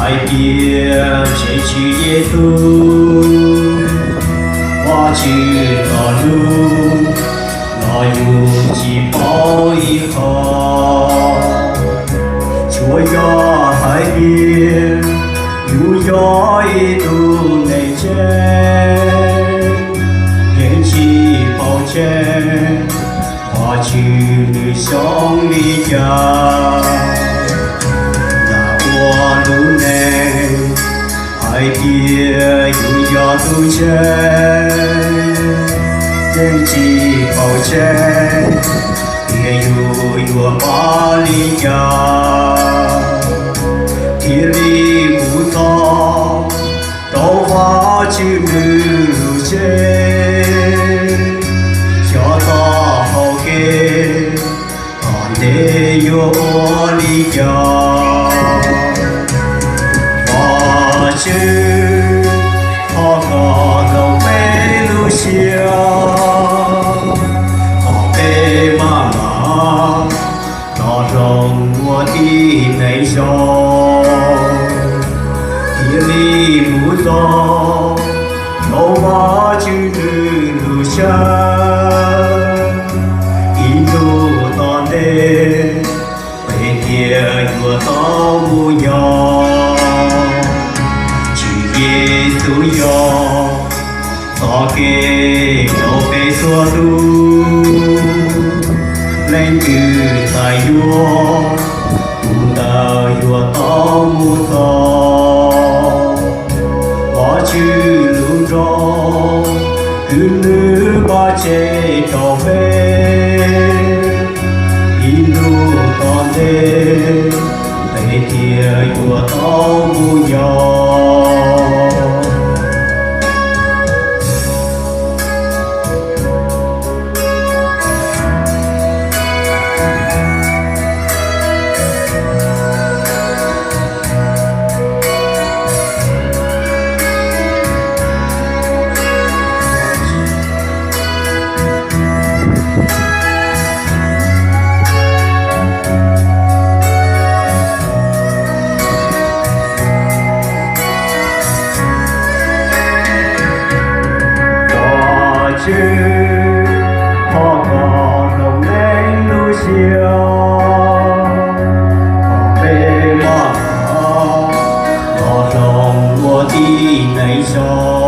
Hais tias tseem tswv Yexus, Vajtswv txoj lus los yus tsis paub ib qho. Tsuas yog hais tias yus yog ib tug neeg tseeb, yeej tsis paub tseeb Vajtswv nws xyooj li cas. Lam ua lub neej hais tias yus yog tus ntseeg, yeej tsis paub tseeb tias yus yuav pab li cas, thiaj li mus txog rau Vajtswv nws lub tsev. Xyov txoj hau kev tom ntej yuav ua li cas. Vajtswv, thov koj hloov peb lub siab, kom peb maj mam tos hloov ua tib neeg zoo, thiaj li mus txog rau Vajtswv nws lub tsev. Ib hnub tom ntej peb thiaj yuav tau mus nyob. Tswv Yexus yog txoj kev rau peb txhua tus, leej twg txais yuav, tus ntawd yuav tau mus txog Vajtswv lub nroog, twb nws npaj tseg rau peb. Ib hnub tom ntej peb thiaj yuav tau mus nyob. Vajtswv, thov koj hloov peb lub siab, kom peb maj mam tos hloov ua tib neeg zoo,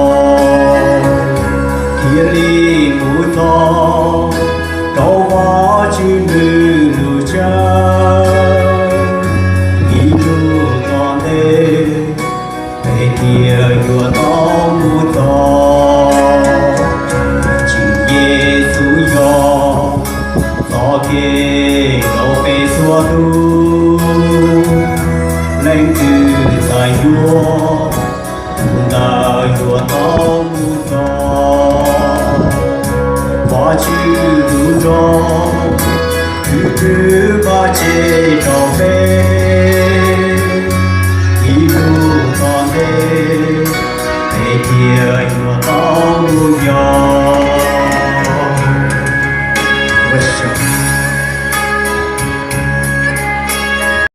thiaj li mus txog rau Vajtswv nws lub tsev. Ib hnub tom ntej peb thiaj yuav tau mus txog. Tswv Yexus yog txoj kev rau peb txhua tus, leej twg txais yuav, tus ntawd yuav tau mus txog Vajtswv lub nroog, twb nws npaj tseg rau peb. Ib hnub tom ntej peb thiaj yuav tau mus nyob.